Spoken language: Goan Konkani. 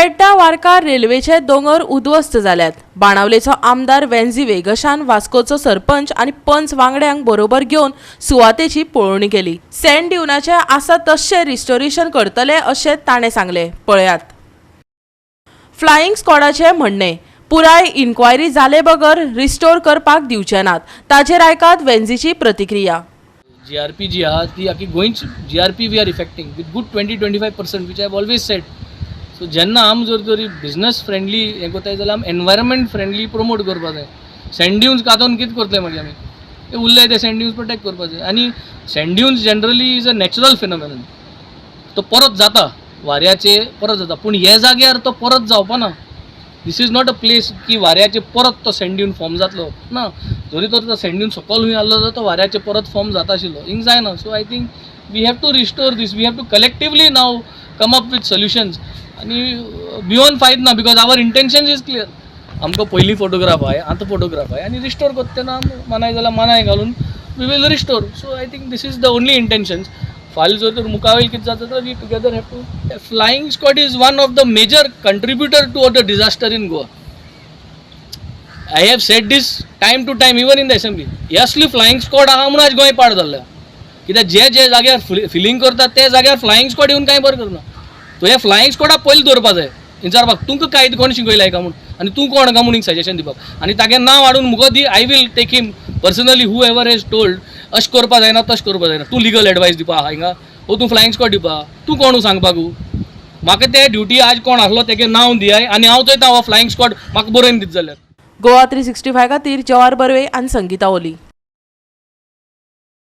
पेड्डा वार्का रेल्वेचे दोंगर उद्ध्वस्त जाल्यात. बाणावलेचो आमदार वेन्झी वेगशान वास्कोचो सरपंच आनी पंच वांगड्यांक बरोबर घेवन सुवातेची पळोवणी केली. सँड ड्युनाचे आसा तश्शें रिस्टोरेशन करतले अशें ताणें सांगलें. पळयात. फ्लायिंग स्क्वॉडाचें म्हणणें, पुराय इन्क्वायरी जाले बगर रिस्टोर करपाक दिवचे नात. ताचेर आयकात वेन्झीची प्रतिक्रिया. जीआरपी जी आहा ती आखी गोंयची GRP we are effecting with good 20-25%, which I have always said. So जेन्ना आम जर तरी बिजनस फ्रेंडली हें करताय जाल्यार आम एनवायरमेंट फ्रेंडली प्रमोट करपा जाय. सँड ड्युन्स कातोन कितें करतले मागीर आमी? ते उरले ते सँड ड्युन्स प्रोटेक्ट करपा जाय. आनी sand dunes generally is a natural phenomenon. तो परत जाता, वाऱ्याचे परत जाता, पूण हे जाग्यार तो परत जावपा ना. This is not a place की वाऱ्याचे परत तो सँड ड्यून फॉर्म जातलो ना. जरी तर तो सँड ड्यून सकल हुंय आहलो जाल्यार तो वाऱ्याचे परत फॉर्म जाता आशिल्लो, हिंग जायना. So I think we have to restore this. We have to collectively now come up with solutions आनी बियोन फायद ना, because our intention is clear. आमकां पयलीं फोटोग्राफ आहाय, आतां फोटोग्राफ आहाय आनी रिस्टोर करता तेन्ना आम मानाय जाल्यार मानाय घालून we will restore. So I think this is the only intentions. फाल्यां जर तर मुखावयर कितें जाता तर we together have to. Flying squad is one of the major contributor to the disaster in Goa. I have said this time to time, even in the assembly. हे असली फ्लायिंग स्क्वॉड आहा म्हणून आज गोंय पाड जाल्लें. कित्याक जे जे जाग्यार फिलींग करतात ते जाग्यार फ्लायिंग स्क्वॉड येवन कांय बरें करना. तो हे फ्लायिंग स्क्वॉडाक पयलीं दवरपा जाय, विचारपाक तुमकां कायदो कोण शिकयला काय म्हूण आनी तूं कोण काय म्हूण सजेशन दिवपाक. आनी तागे नांव हाडून मुगो दी. I will take him personally, whoever has told अशें करपा जायना, तशें करपा जायना. तूं लिगल एडवायस दिवपा आहा हिंगा ओ तूं फ्लायिंग स्क्वॉड दिवपा, तूं कोण सांगपाकू म्हाका? ते ड्युटी आज कोण आसलो तेगे नांव दियाय आनी हांव चोयता हो फ्लायिंग स्क्वॉड म्हाका बरोवन दित जाल्यार. गोवा 365 खातीर जवाहर बर्वे आनी संगीता ओली.